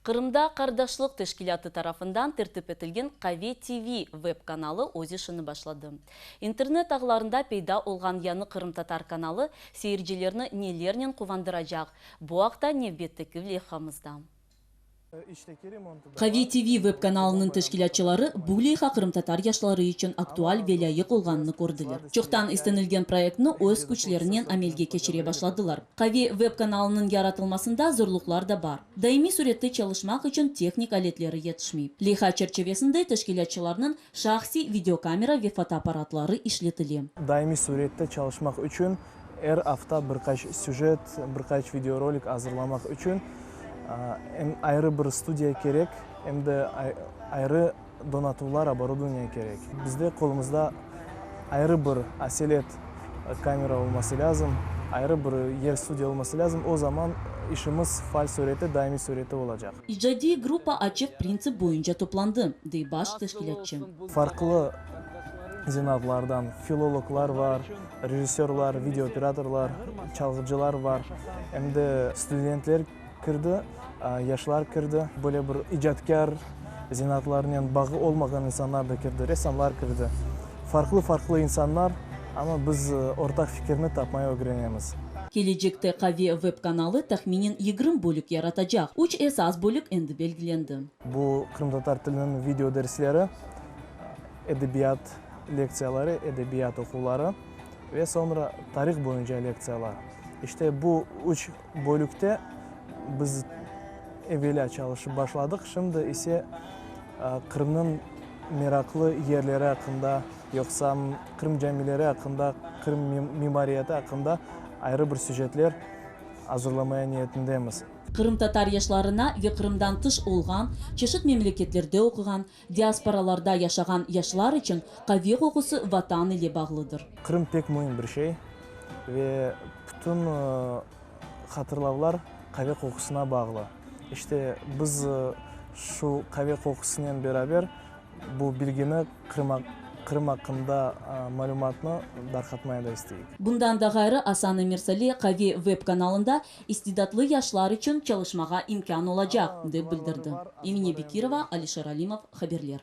Qırımda Qardaşlıq teşkilâtı tarafından tertip etilgen Qave TV web kanalı öz işini başladı. İnternet ağlarında peyda olğan yañı qırımtatar kanalı seyircilerni nelernen quvandıracaq? Bu aqta nevbetteki leyhamızda. Qave TV web kanalınıñ teşkilâtçıları bu leyha qırımtatar yaşları içün aktual ve lâyıq olğanını kördiler. Çoqtan istenilgen proyektni öz küçlerinen amelge keçire başladılar. Qave web kanalınıñ yaratılmasında zorluqlar da bar. Daimiy sürette çalışmaq içün tehnik aletleri yetişmey. Leyha çerçivesinde teşkilâtçılarnıñ şahsiy videokamera ve fotoapparatları işletile. Daimiy sürette çalışmaq içün er afta bir qaç süjet, bir qaç videorolik azırlamaq içün em ayrı bir studiya kerek, em de ayrı donatuvlar, oborudovaniye kerek. Bizde qolumızda ayrı bir aselet kamera olması lâzim, ayrı bir yer studiya olması lâzim, o zaman işimiz faal sürette, daimiy sürette olacaq. İcadiy gruppa açıq printsip boyunca toplandı, dey baş teşkilâtçı. Farqlı zenaatlardan filologlar var, rejissörlar, videooperatorlar, çalğıcılar var, em de studentler kirdi, yaşlar kirdi, böyle bir icatkâr zenaatlarnen bağı olmağan insanlar da kirdi, ressamlar kirdi. Farqlı-farqlı insanlar, amma biz ortaq fikirni tapmaya ögrenemiz. Kelecekte Qave web kanalı tahminen 20 bölük yaratacaq. Üç esas bölük endi belgilendi. Bu qırımtatar tiliniñ video dersleri, edebiyat lektsiyaları, edebiyat oquvları ve soñra tarih boyunca lektsiyalar. İşte bu üç bölükte biz evelâ çalışıp başladıq, şimdi ise Qırımnıñ meraqlı yerleri aqqında, yoqsa Qırım camileri aqqında, Qırım mimariyeti aqqında ayrı bir süjetler azırlamaya niyetindemiz. Qırımtatar yaşlarına ve Qırımdan tış olğan, çeşit memleketlerde oquğan, diasporalarda yaşağan yaşlar içün qave qoqusı Vatan ile bağlıdır. Qırım pek müim bir şey ve bütün hatırlavlar qave qoqusına bağlı. İşte, biz şu qave qoqusınen beraber bu bilgini, Qırım aqqında malümatnı darqatmaya da isteyik. Bundan da ğayrı, Asan Emirsale qave web kanalında istidatlı yaşlar içün çalışmağa imkân olacaq, dep bildirdi. Emine Bekirova, Alişer Alimov, haberler.